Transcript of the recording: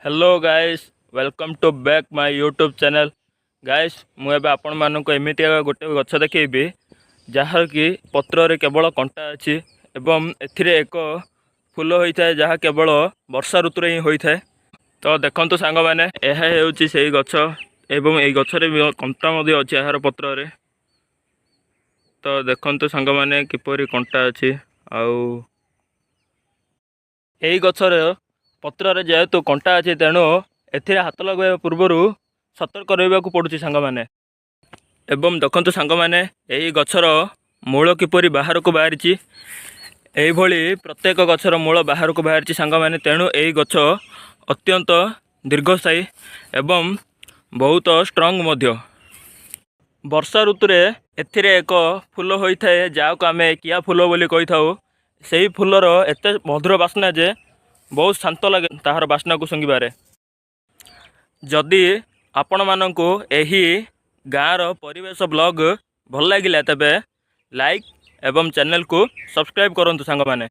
Hello guys, welcome to back my YouTube channel. Guys, ମୁଁ ଏବେ ଆପଣମାନଙ୍କୁ ଏମିତିକା ଗୋଟେ ଗଛ ଦେଖେଇବି ଯାହାର କି ପତ୍ରରେ କେବଳ କଣ୍ଟା ଅଛି ଏବଂ ଏଥିରେ ଏକ ଫୁଲ ହୋଇଥାଏ, ଯାହା କେବଳ ବର୍ଷା ଋତୁରେ ହିଁ ହୋଇଥାଏ। ତ ଦେଖନ୍ତୁ ସାଙ୍ଗମାନେ, ଏହା ହେଉଛି ସେଇ ଗଛ ଏବଂ ଏଇ ଗଛରେ ବି କଣ୍ଟା ମଧ୍ୟ ଅଛି ଏହାର ପତ୍ରରେ। ତ ଦେଖନ୍ତୁ ସାଙ୍ଗମାନେ, କିପରି କଣ୍ଟା ଅଛି। ଆଉ ଏହି ଗଛର ପତ୍ରରେ ଯେହେତୁ କଣ୍ଟା ଅଛି, ତେଣୁ ଏଥିରେ ହାତ ଲଗାଇବା ପୂର୍ବରୁ ସତର୍କ ରହିବାକୁ ପଡ଼ୁଛି ସାଙ୍ଗମାନେ। ଏବଂ ଦେଖନ୍ତୁ ସାଙ୍ଗମାନେ, ଏହି ଗଛର ମୂଳ କିପରି ବାହାରକୁ ବାହାରିଛି। ଏଇଭଳି ପ୍ରତ୍ୟେକ ଗଛର ମୂଳ ବାହାରକୁ ବାହାରିଛି ସାଙ୍ଗମାନେ। ତେଣୁ ଏହି ଗଛ ଅତ୍ୟନ୍ତ ଦୀର୍ଘସ୍ଥାୟୀ ଏବଂ ବହୁତ ଷ୍ଟ୍ରଙ୍ଗ ମଧ୍ୟ। ବର୍ଷା ଋତୁରେ ଏଥିରେ ଏକ ଫୁଲ ହୋଇଥାଏ, ଯାହାକୁ ଆମେ କିଆ ଫୁଲ ବୋଲି କହିଥାଉ। ସେହି ଫୁଲର ଏତେ ମଧୁର ବାସ୍ନା ଯେ ବହୁତ ଶାନ୍ତ ଲାଗେ ତାହାର ବାସ୍ନାକୁ ଶୁଙ୍ଘିବାରେ। ଯଦି ଆପଣମାନଙ୍କୁ ଏହି ଗାଁର ପରିବେଶ ବ୍ଲଗ୍ ଭଲ ଲାଗିଲା, ତେବେ ଲାଇକ୍ ଏବଂ ଚ୍ୟାନେଲକୁ ସବସ୍କ୍ରାଇବ୍ କରନ୍ତୁ ସାଙ୍ଗମାନେ।